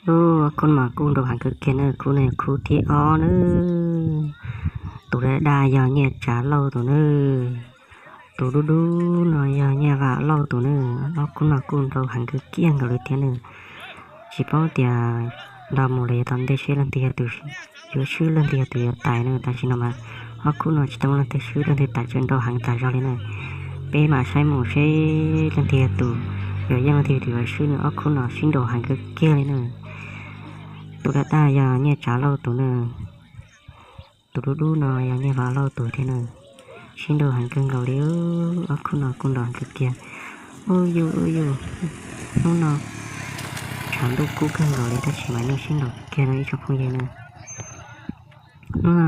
Ub, ob khub no kuj nrau heev kawg kiag na, khub no yog khub thib ob na. Tus daj daj yog Nyiaj Tsav Lauj tus na. Tus dub dub no yog Nyiaj Vam Lauj tus na. Ob khub no kuj nrau heev kawg kiag nkaus li thiab na. Tsis paub tias nrau mus lawm yav tom ntej seb leej twg yog tus yuav swb, leej twg yog tus yuav tais na. Tam sim no mas ob khub no tsis tau muaj leej twg swb leej twg tais, tseem nrau heev tas zog li na. Peb mam saib mus seb leej twg yog tus yuav yeej, leej twg yog tus yuav swb na. Ob khub no sib nrau heev kawg kiag li na. Tus daj daj yog Nyiaj Tsav Lauj tus na. Tus dub dub no yog Nyiaj Vam Lauj tus thiab na. Sib nrau heev kawg nkaus li. Ob khub no kuj nrau heev kawg kiag. Ub yuj, ub yuj, hnub no tshav ntuj kub kawg nkaus li tab sis mas yeej sib nrau kiag no ib tsoom phooj ywg na. Hnub no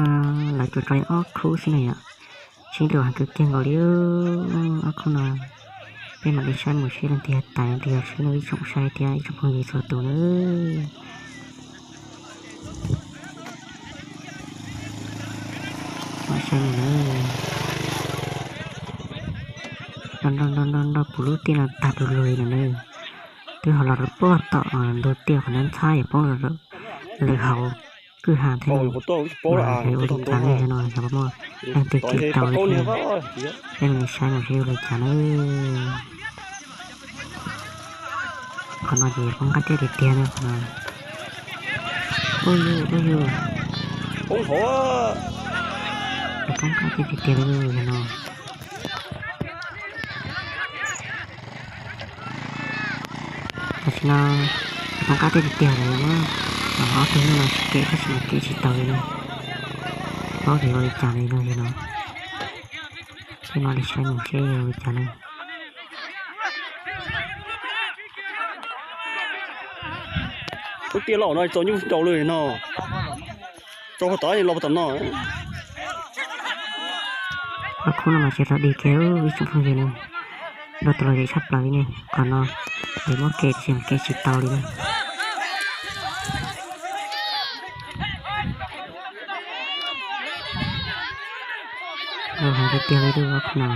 lawv tsuas tso li ob khub xwb na yom. Sib nrau heev kawg kiag nkaus li. Ob khub no peb mam li saib mus seb leej twg yog tais leej twg yog swb no ib tsoom saib thiab ib tsoom phooj ywg txhua tus na. Mam saib mus na. Nrau nrau nrau nrau puv lub tiaj no tag du lug li no na. Twb ho los rau puag tom ntug tiaj qhov nab ntxhab yuav poob lawm hauv kwj ha thiab no. Mas ua li cas ne, no xyov puas muaj leej twg kis tau li thiab. Peb mam li saib mus seb ua li cas na. Qhov no ces poob qab tiaj tiag tiag na qhov no. Ub yuj, ub yuj, poob qab tiaj tiag tiag li no. Tam sim no poob qab tiaj tiag tiag lawm, ob tug no tsis kev tab sis mas kev tsis taus li na. Paub tias ua li cas li no li no. Seb mam li saib mus seb ua li cas na. Lub tiaj loj no txaus nyuj nraus li no. Txaus puag tom los puag tom no. Ob khub no mas tsis tau dig kiag ib tsoom phooj ywg na. Nrau tau lom zem tshaj plaws li ne. Qhov no lawv muab kev tab sis mas kev tsis tau li na. Nrau heev tiag tiag li ob khub no.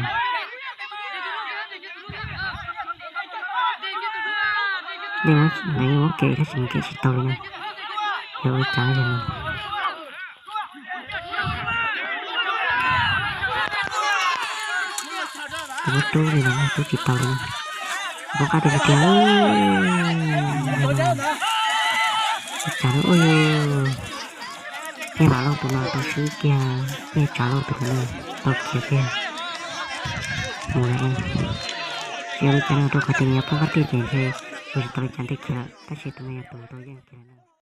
Lawv yeej muab kev tab sis mas kev tsis tau li na. Yog ua cas no. Tus muab rub li no rub tsis tau li na. Poob qab tiag tiag. Ua cas no, ua yog Nyiaj Vam Lauj tus no tau swb kiag Nyiaj Tsav Lauj tus no tau khiav kiag mus lawm. Tsis ua li cas no, rau qhov tias nws yuav poob qab tiaj ces ntshe ua tsis tau li cas ntej khiav lawm, tab sis tus no yog tus tau yeej kiag lawm na.